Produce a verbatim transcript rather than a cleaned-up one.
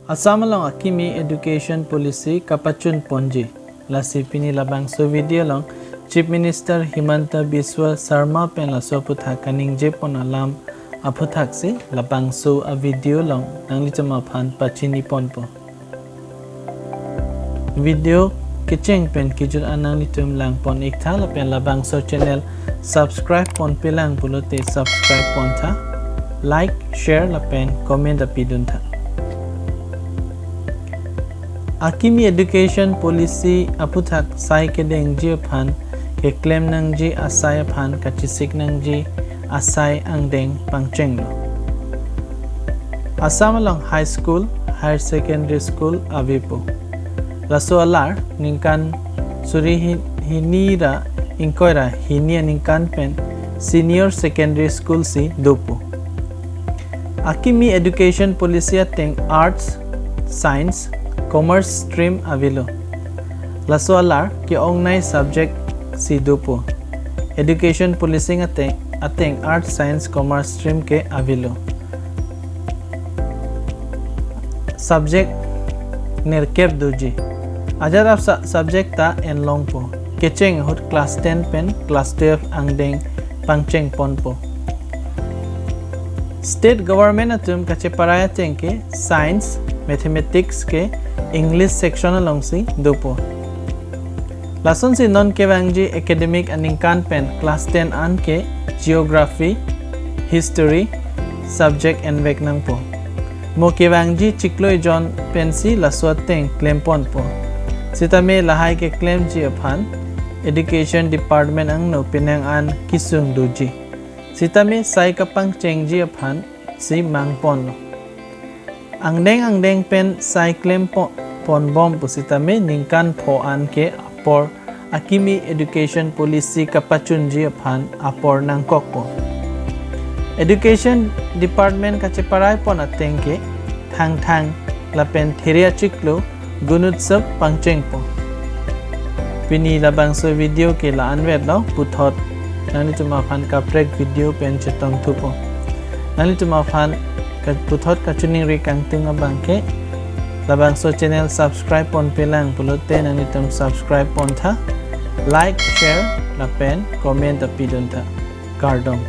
Assam along akimi education policy kapachun ponji. Lasi pini labangso video along Chief Minister Himanta Biswa Sarma pen laso aphuthak kaningje pon alam aphuthak si labangso a video along nanglitum aphan pachini ponpo. Video kecheng pen kejut an nanglitum lang pon iktha lapen labangso channel subscribe ponpe lang pulote subscribe pontha, like, share lapen comment api duntha. Akimi education policy aphuthak sai kedengji aphan, keklem nangji asai aphan kachesik nangji asai angdeng pangchenglo. Assam along high school, higher secondary school avepo. Laso alar ningkan suri hi- hini ra ingkoi ra hini aningkan pen senior secondary school si dopo. Akimi education policy ateng arts, science, commerce stream avelo. Laso alar ke-ongnei subject si dopo. Education policy ateng, ateng arts, science, commerce stream ke avelo. Subject nerkep doji. Ajat ap sa- subject ta enlongpo. Kecheng ahut class ten pen class twelve angdeng pangcheng ponpo. State government atum kacheparai ateng ke science, mathematics ke English section alongsi dopo. Lasonsi non kevangji academic aningkan pen class ten an ke geography, history subject envek nangpo. Mo kevangji chiklo ejon pensi laso ateng klem ponpo. Sitame lahai keklemji aphan education department angno penang an kesung doji. Sitame sai kapangchengji aphan si mang ponlo. Angdeng angdeng pen sai klem po- ponbompo sitame ningkan pho an ke apor akimi education policy kapachunji aphan apor nangkokpo. Education department kacheparai pon ateng ke Thangthang lapen Theria chiklo Gunotsav pangchengpo. Pini labangso video ke la-an vetlo, puthot nanglitum aphan kaprek video pen chetongthupo. Nanglitum aphan ka- puthot kachiningri kangtung abang ke labangso channel subscribe ponpe lang pulote nanglitum subscribe pontha, like, share lapen comment api duntha. Kardom.